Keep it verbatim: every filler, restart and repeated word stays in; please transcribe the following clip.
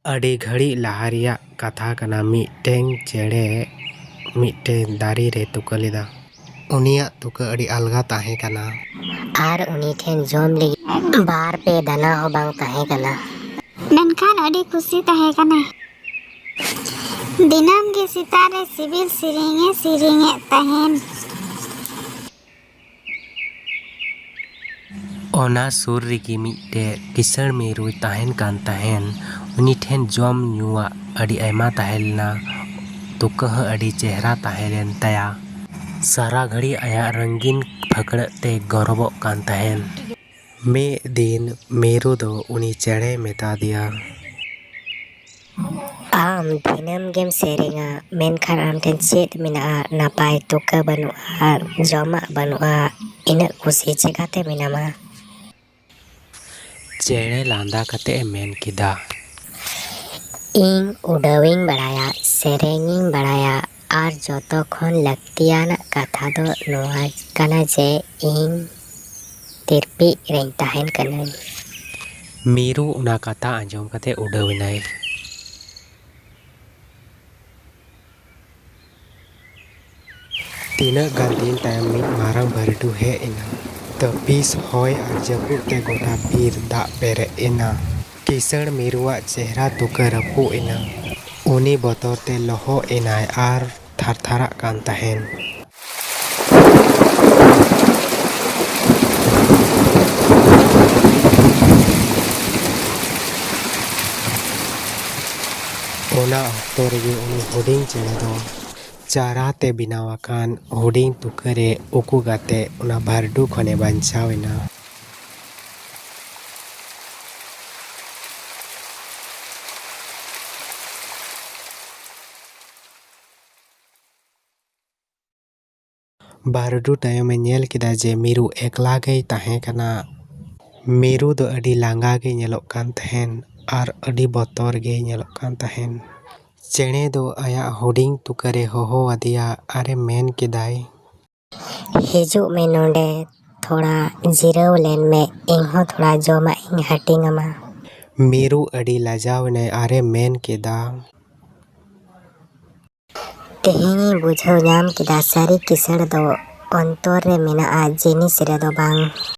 ᱟᱹᱰᱤ ᱜᱷᱟᱹᱲᱤᱡ ᱞᱟᱦᱟ ᱨᱮᱭᱟᱜ ᱠᱟᱛᱷᱟ ᱠᱟᱱᱟ᱾ ᱢᱤᱫᱴᱮᱱ ᱪᱮᱬᱮ ᱢᱤᱫᱴᱮᱱ ᱫᱟᱨᱮ ᱨᱮ ᱛᱩᱠᱟᱹ ᱞᱮᱫᱟ᱾ ᱩᱱᱤᱭᱟᱜ ᱛᱩᱠᱟᱹ ᱟᱹᱰᱤ ᱟᱞᱜᱟ ᱛᱟᱦᱮᱸ ᱠᱟᱱᱟ᱾ ᱟᱨ ᱩᱱᱤ ᱴᱷᱮᱱ ᱡᱚᱢ ᱞᱟᱹᱜᱤᱫ ᱵᱟᱨ ᱯᱮ ᱫᱟᱱᱟ ᱦᱚᱸ ᱵᱟᱝ ᱛᱟᱦᱮᱸ ᱠᱟᱱᱟ᱾ ᱢᱮᱱᱠᱷᱟᱱ ᱟᱹᱰᱤ ᱠᱩᱥᱤ ᱛᱟᱦᱮᱸ ᱠᱟᱱᱟᱭ᱾ ᱫᱤᱱᱟᱹᱢ ᱜᱮ ᱥᱮᱛᱟᱜ ᱨᱮ ᱥᱤᱵᱤᱞ ᱥᱮᱨᱮᱧ ᱮ ᱥᱮᱨᱮᱧᱮᱫ ᱛᱟᱦᱮᱱ᱾ ᱚᱱᱟ ᱥᱩᱨ ᱨᱮᱜᱮ ᱢᱤᱫᱴᱮᱡ ᱠᱤᱥᱟᱹᱬ ᱢᱤᱨᱩᱭ ᱛᱟᱦᱮᱱ ᱠᱟᱱ ᱛᱟᱦᱮᱱ᱾ ᱩᱱᱤ ᱴᱷᱮᱱ ᱡᱚᱢ ᱧᱩᱣᱟᱜ ᱟᱹᱰᱤ ᱟᱭᱢᱟ ᱛᱟᱦᱮᱸ ᱞᱮᱱᱟ᱾ ᱛᱩᱠᱟᱹ ᱦᱚᱸ ᱟᱹᱰᱤ ᱪᱮᱦᱨᱟ ᱛᱟᱦᱮᱸ ᱞᱮᱱ ᱛᱟᱭᱟ᱾ ᱥᱟᱨᱟ ᱜᱷᱟᱹᱲᱤᱡ ᱟᱭᱟᱜ ᱨᱚᱝᱜᱤᱱ ᱯᱷᱟᱹᱠᱲᱟᱹᱜ ᱛᱮ ᱜᱚᱨᱚᱵᱚᱜ ᱠᱟᱱ ᱛᱟᱦᱮᱱ᱾ ᱢᱤᱫ ᱫᱤᱱ ᱢᱤᱨᱩ ᱫᱚ ᱩᱱᱤ ᱪᱮᱬᱮᱭ ᱢᱮᱛᱟ ᱫᱮᱭᱟ, ᱟᱢ ᱫᱤᱱᱟᱹᱢ ᱜᱮᱢ ᱥᱮᱨᱮᱧᱟ, ᱢᱮᱱᱠᱷᱟᱱ ᱟᱢ ᱴᱷᱮᱱ ᱪᱮᱫ ᱢᱮᱱᱟᱜᱼᱟ? ᱱᱟᱯᱟᱭ ᱛᱩᱠᱟᱹ ᱵᱟᱹᱱᱩᱜᱼᱟ, ᱡᱚᱢᱟᱜ ᱵᱟᱹᱱᱩᱜᱼᱟ, ᱤᱱᱟᱹᱜ ᱠᱩᱥᱤ ᱪᱮᱠᱟᱛᱮ ᱢᱮᱱᱟᱢᱟ? ᱪᱮᱬᱮ ᱞᱟᱸᱫᱟ ᱠᱟᱛᱮ ᱮ ᱢᱮᱱ ᱠᱮᱫᱟ, ᱤᱧ ᱩᱰᱟᱹᱣᱤᱧ ᱵᱟᱲᱟᱭᱟ, ᱥᱮᱨᱮᱧᱤᱧ ᱵᱟᱲᱟᱭᱟ, ᱟᱨ ᱡᱚᱛᱚ ᱠᱷᱚᱱ ᱞᱟᱹᱠᱛᱤᱭᱟᱱᱟᱜ ᱠᱟᱛᱷᱟ ᱫᱚ ᱱᱚᱣᱟ ᱠᱟᱱᱟ ᱡᱮ ᱤᱧ ᱛᱤᱨᱯᱤᱡ ᱨᱮᱧ ᱛᱟᱦᱮᱱ ᱠᱟᱹᱱᱟᱹᱧ᱾ ᱢᱤᱨᱩ ᱚᱱᱟ ᱠᱟᱛᱷᱟ ᱟᱸᱡᱚᱢ ᱠᱟᱛᱮ ᱩᱰᱟᱹᱣ ᱮᱱᱟᱭ᱾ ᱛᱤᱱᱟᱹᱜ ᱜᱟᱱ ᱫᱤᱱ ᱛᱟᱭᱚᱢ ᱢᱤᱫ ᱢᱟᱨᱟᱝ ᱵᱟᱹᱨᱰᱩ ᱦᱮᱡ ᱮᱱᱟ᱾ ᱛᱟᱹᱯᱤᱥ ᱦᱚᱭ ᱟᱨ ᱡᱟᱹᱯᱩᱫ ᱛᱮ ᱜᱚᱴᱟ ᱵᱤᱨ ᱫᱟᱜ ᱯᱮᱨᱮᱡ ᱮᱱᱟ᱾ ᱠᱤᱥᱟᱹᱬ ᱢᱤᱨᱩᱣᱟᱜ ᱪᱮᱦᱨᱟ ᱛᱩᱠᱟᱹ ᱨᱟᱹᱯᱩᱫ ᱮᱱᱟ᱾ ᱩᱱᱤ ᱵᱚᱛᱚᱨ ᱛᱮ ᱞᱚᱦᱚᱫ ᱮᱱᱟᱭ ᱟᱨ ᱛᱷᱟᱨᱛᱷᱟᱨᱟᱜ ᱠᱟᱱ ᱛᱟᱦᱮᱱ᱾ ᱚᱱᱟ ᱚᱠᱛᱚ ᱨᱮᱜᱮ ᱩᱱᱤ ᱦᱩᱰᱤᱧ ᱪᱮᱬᱮ ᱫᱚ ᱪᱟᱨᱟ ᱛᱮ ᱵᱮᱱᱟᱣ ᱟᱠᱟᱱ ᱦᱩᱰᱤᱧ ᱛᱩᱠᱟᱹ ᱨᱮ ᱩᱠᱩ ᱠᱟᱛᱮ ᱚᱱᱟ ᱵᱷᱟᱨᱰᱩ ᱠᱷᱚᱱᱮ ᱵᱟᱧᱪᱟᱣ ᱮᱱᱟ᱾ ᱵᱷᱟᱨᱰᱩ ᱛᱟᱭᱚᱢᱮ ᱧᱮᱞ ᱠᱮᱫᱟ ᱡᱮ ᱢᱤᱨᱩ ᱮᱠᱞᱟ ᱜᱮᱭ ᱛᱟᱦᱮᱸ ᱠᱟᱱᱟ᱾ ᱢᱤᱨᱩ ᱫᱚ ᱟᱹᱰᱤ ᱞᱟᱸᱜᱟ ᱜᱮ ᱧᱮᱞᱚᱜ ᱠᱟᱱ ᱛᱟᱦᱮᱱ ᱟᱨ ᱟᱹᱰᱤ ᱵᱚᱛᱚᱨ ᱜᱮᱭ ᱧᱮᱞᱚᱜ ᱠᱟᱱ ᱛᱟᱦᱮᱱ᱾ ᱪᱮᱬᱮ ᱫᱚ ᱟᱭᱟᱜ ᱦᱩᱰᱤᱧ ᱛᱩᱠᱟᱹ ᱨᱮ ᱦᱚᱦᱚ ᱟᱫᱮᱭᱟ ᱟᱨᱮ ᱢᱮᱱ ᱠᱮᱫᱟᱭ, ᱦᱤᱡᱩᱜ ᱢᱮ ᱱᱚᱰᱮ, ᱛᱷᱚᱲᱟ ᱡᱤᱨᱟᱹᱣ ᱞᱮᱱ ᱢᱮ, ᱤᱧ ᱦᱚᱸ ᱛᱷᱚᱲᱟ ᱡᱚᱢᱟᱜ ᱤᱧ ᱦᱟᱹᱴᱤᱧ ᱟᱢᱟ᱾ ᱢᱤᱨᱩ ᱟᱹᱰᱤ ᱞᱟᱡᱟᱣ ᱮᱱᱟᱭ ᱟᱨᱮ ᱢᱮᱱ ᱠᱮᱫᱟ, ᱛᱮᱦᱮᱧᱤᱧ ᱵᱩᱡᱷᱟᱹᱣ ᱧᱟᱢ ᱠᱮᱫᱟ, ᱥᱟᱹᱨᱤ ᱠᱤᱥᱟᱹᱬ ᱫᱚ ᱚᱱᱛᱚᱨ ᱨᱮ ᱢᱮᱱᱟᱜᱼᱟ, ᱡᱤᱱᱤᱥ ᱨᱮᱫᱚ ᱵᱟᱝ᱾